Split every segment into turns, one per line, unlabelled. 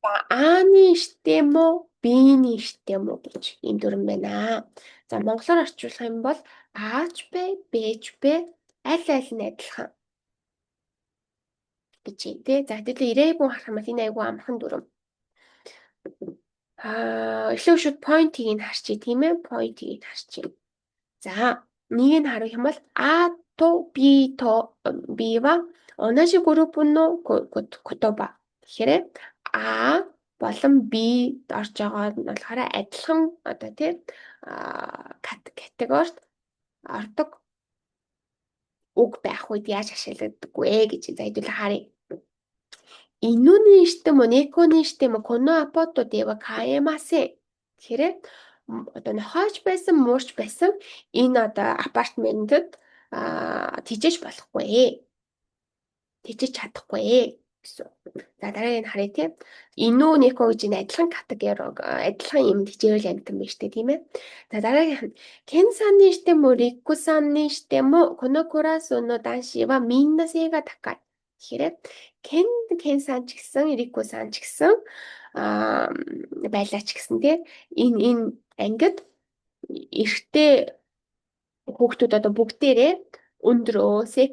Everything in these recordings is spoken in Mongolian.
За А-ны штем үү, Б-ний штем үү гэж ийм дүрэм байна. За монголоор орчуулах юм бол А ч Б, Б ч Б аль аль нь адилхан гэж юм тий. За хэдүүлээ 91 харах юм бол энэ айгүй амархан дүрэм. Аа эхлээд шууд point ыг нь харчий, тийм ээ? Point ыг нь харчий. За нэг нь харах юм бол А と B と B は同じグループの言葉тэгэхээр А болон B орж байгаа нь болохоор адилхан одоо тий категорид ордог үг байх үед яаж ашигладаг вэ гэж за хэдүүлээ харъя. 犬にしても猫にしてもこのアパートでは飼えません. Тэгэхээр одоо нохойч байсан, муурч байсан энэ одоо апартментэд тэжээж болохгүй. Тэжээж чадахгүй гэсэн. За дараагийн харъя тийм. 犬猫 гэж энэ адилхан категори адилхан юм тэжээвэл амьтан байна шүү дээ, тийм ээ. За дараагийнх нь ケンさんにしてもリクさんにしてもこのクラスの男子はみんな背が高い. Тэгэхээр Кен Кен-сан ч гэсэн Рико-сан ч гэсэн аа байлаа ч гэсэн тий энэ ангид эрэгтэй хүүхдүүд одоо бүгдээрээ өндрөө 背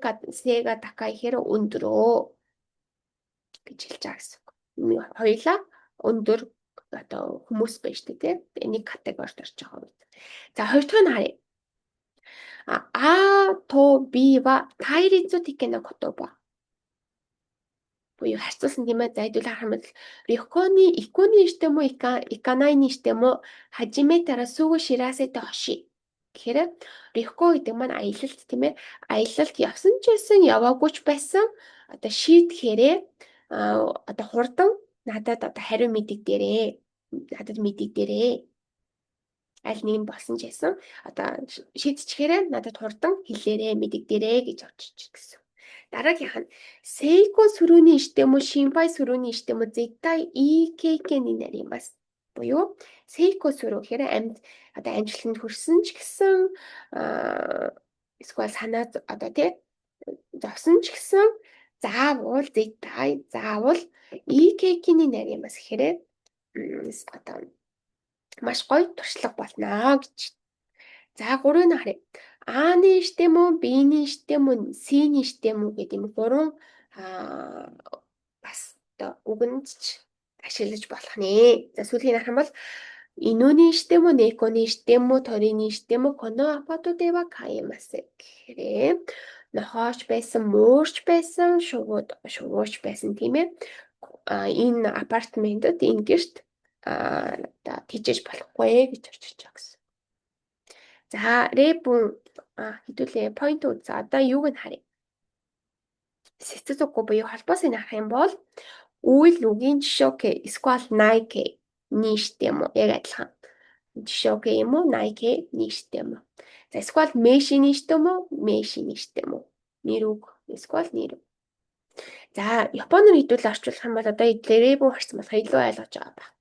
が高い гэхээр өндрөө гэж хэлж байгаа гэсэн үг. Хоёулаа өндөр одоо хүмүүс байж тээ тий. Нэг категорид орж байгаа үед. За хоёр дахь нь харъя. あと B は対立的な言葉 буюу харьцуулсан тийм ээ. За хэдүүл харах юм бол 旅行に行くにしても行かないにしても始めたらすぐ知らせてほしい. Тэгэхээр 旅行 гэдэг маань аялалт тийм ээ. Аялалт явсан ч байсан яваагүй ч байсан одоо шийдэхээрээ одоо хурдан надад одоо хариу мэдэгдээрээ. Надад мэдэгдээрээ. Аль нэг нь болсон ч байсан одоо шийдчихээрээ надад хурдан хэлээрээ мэдэгдээрээ гэж орчиж гэсэн. Дараагийнх нь 成功するにしても失敗するにしても絶対いい経験になります. Буюу 成功する гэхээр амьд одоо амжилтанд хүрсэн ч гэсэн эсвэл санаа одоо тий зовсон ч гэсэн заавал 絶対 заавал いい経験になります гэхээр одоо маш гоё туршлага болно гэж. За гурвыг нь харъя. А にしても B にしても C にしても гэдэг юм гурван бас одоо үгэнд ч ашиглаж болох нэ. За сүүлийн харах юм бол 犬にしても猫にしても鳥にしてもこのアパートでは飼えませんгэхээр нохойч байсан, муурч байсан, шувууд шувууч байсан тийм ээ. Энэ апартментэд энэ гэрт одоо тэжээж болохгүй гэж орчиж байгаа гэсэн. За 例文 хэдүүлээ point үзээ. Одоо юуг нь харъя. 接続 буюу холбоосыг харах юм бол үйл үгийн 辞書形 эсвэл ない形にしても яг адилхан. 辞書形юм уу ない形にしても. За эсвэл 名詞にしても名詞にしても нэр үг эсвэл нэр үг. За Японоор хэдүүлээ орчуулах юм бол одоо 例文 харсан болохоор илүү ойлгож байгаа байх.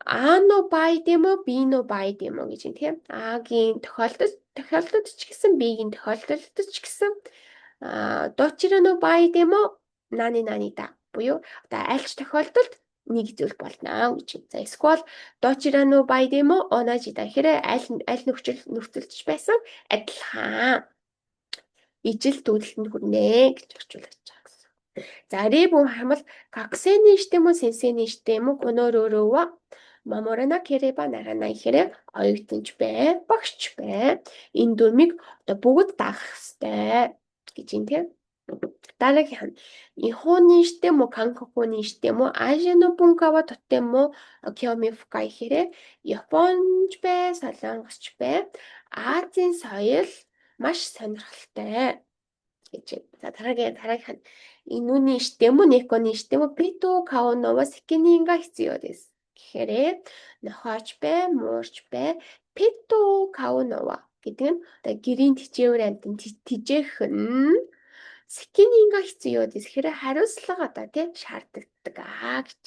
あの場合でも B の場合でも гэж юм тийм. А-гийн тохиолдолд ч гэсэн B-гийн тохиолдолд ч гэсэн どちらの場合でも何々だ буюу одоо аль ч тохиолдолд нэг зүйл болно гэж. За эсвэл どちらの場合でも同じだгэхээр аль аль нөхцөлд ч байсан адилхан ижил төгөлдөнд хүрнэ гэж орчуулж байгаа гэсэн. За 例文 хамал 学生にしても先生にしてもこのルールは守らなければならないгэхээр оюутан ч бай, багш ч бай. Энэ дүрмийг одоо бүгд дагах ёстой гэж юм тийм. Дараагийнх нь 日本にしても韓国にしてもアジアの文化はとても興味深いгэхээр Японч бай, Солонгосч бай, Азийн соёл маш сонирхолтой гэж. За дараагийнх нь 犬にしても猫にしてもペットを飼うのは責任が必要です. гэхээр нохойч бай, муурч бай, ペットを飼うのは гэдэг нь одоо гэрийн тэжээвэр амьтан тэжээх нь 責任が必要です гэхээр хариуцлага одоо тий шаардлагатай гэж.